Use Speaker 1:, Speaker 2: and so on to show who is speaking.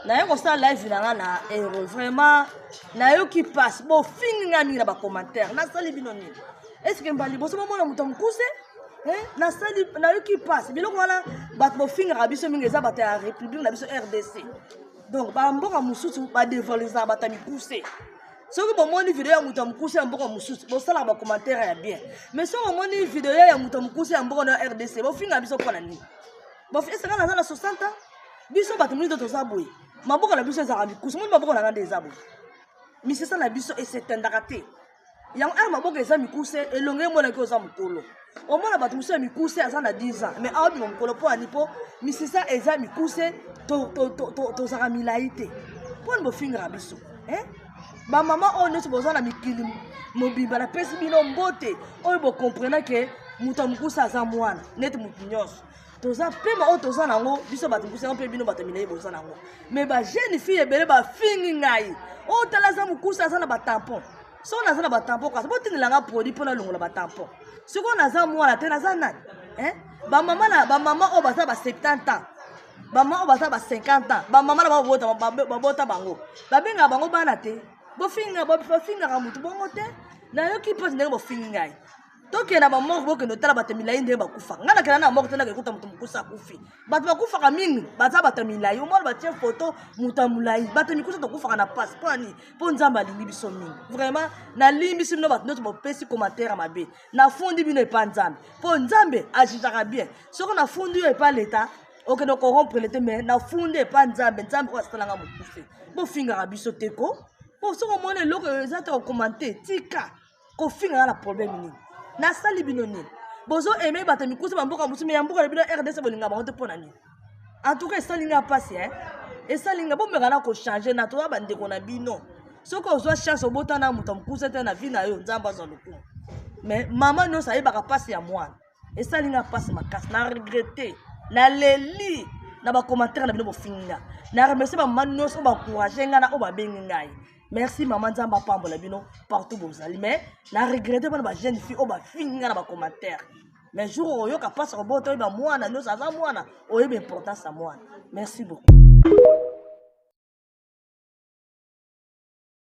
Speaker 1: Naye kosala live na nga na hero. Vraiment nayoki mpasi, bofingi nga mingi na bacommentaire. Nasali bino nini? Eske mbala liboso bomona moto ya mokuse? Nasali, nayoki mpasi. Biloko wana bato bofingaka biso mingi eza bato ya république na biso RDC. Donc bamboka mosusu badevalorisaka bato ya mikuse. Soki bomoni video ya moto ya mokuse ya mboka mosusu, bosalaka bacommentaire ya bien. Mais soki omoni video ya moto ya mokuse ya mboka na RDC, bofingaka biso mpo na nini? Esanga naza na 60 ans. Biso bato mingi toza boye, maboko na biso ezalaka mikuse. Moni maboko na nga nde eza boye, misisa na biso esetendaka te. Yango ere maboko eza mikuse, elongo emonaki oza mokolo. Omona bato mosusu ya mikuse aza na 10 ans, mais aobima mokolo. Mpo ani? Mpo misisa eza mikuse, tozalaka milai te. Mponi bofingaka biso? Bamama oyo nyonso boza na mikili mobimba, napesi bino mbote. Oyo bocomprena ke moto ya mokuse aza mwana neti motu nyonso. Toza pema oyo toza nango, biso bato mokuse yango, mpe bino bato milai boza nango. Mais bajeune fille ebele bafingi ngai: oyo tala, aza mokuse, aza na batampon. Soki naza na batampon, kasi botindelanga produit mpo nalongola batampon. Sikoyo naza mwana te, naza nani? Bamama na bamama oyo baza ba 70 ans, bamama oyo baza ba 50 ans, bamama na bango babota bango, babengaka bango bana te. Bofinga, bofingaka motu bongo te. Nayoki mpasi ndenge bofingi ngai. Tokende na bamorgue, bokende otala bato milai ndenge bakufa. Ngai nakenda na morgue te, nakende kuta moto mokusa akufi. Bato bakufaka mingi baza bato ya milai. Omona batie foto moto ya molai. Bato mikusa tokufaka na pasi. Mpo ani? Mpo Nzambe alingi biso mingi. Vraiment nalimbisi bino bato nyonso bopesi commentaire ya mabe. Nafundi bino epa Nzambe, mpo Nzambe ajugeaka bien. Soki nafundi yo epa leta, okende corrompre lete. Mais nafundi epa Nzambe, Nzambe oyo asalanga mokuse. Bofingaka biso te ko, po soki omoni eloko eza te kocommenter, tika kofinga. Na problème nini? Nasali bino nini? Bozo aime bato mikusa bamboka mosusu, mais ya mboka na bino RDC bolinga bango te. Mpo na nini? En tout cas esali nga mpasi, esali nga. Bomeka na kochanger na toza bandeko na bino. Soki ozwa chance obota na moto ya mokuse te na vie na yo, Nzambe azwa lokumu. Mais mama nyonso ayebaka mpasi ya mwana. Esali nga mpasi makasi, na regrette, naleli na bacommentaire na bino bofingi nga. Na remercie bamama nyonso oyo baencourage nga na oyo babengi ngai. Merci mama, Nzambe apambola bino partout bozali. Mais na regrette mpona bajeune fille oyo bafingi nga na bacommentaire. Mais jour oyoka mpasi kobota, oyeba mwana nyonso aza mwana, oyeba importance ya mwana. Merci beaucoup.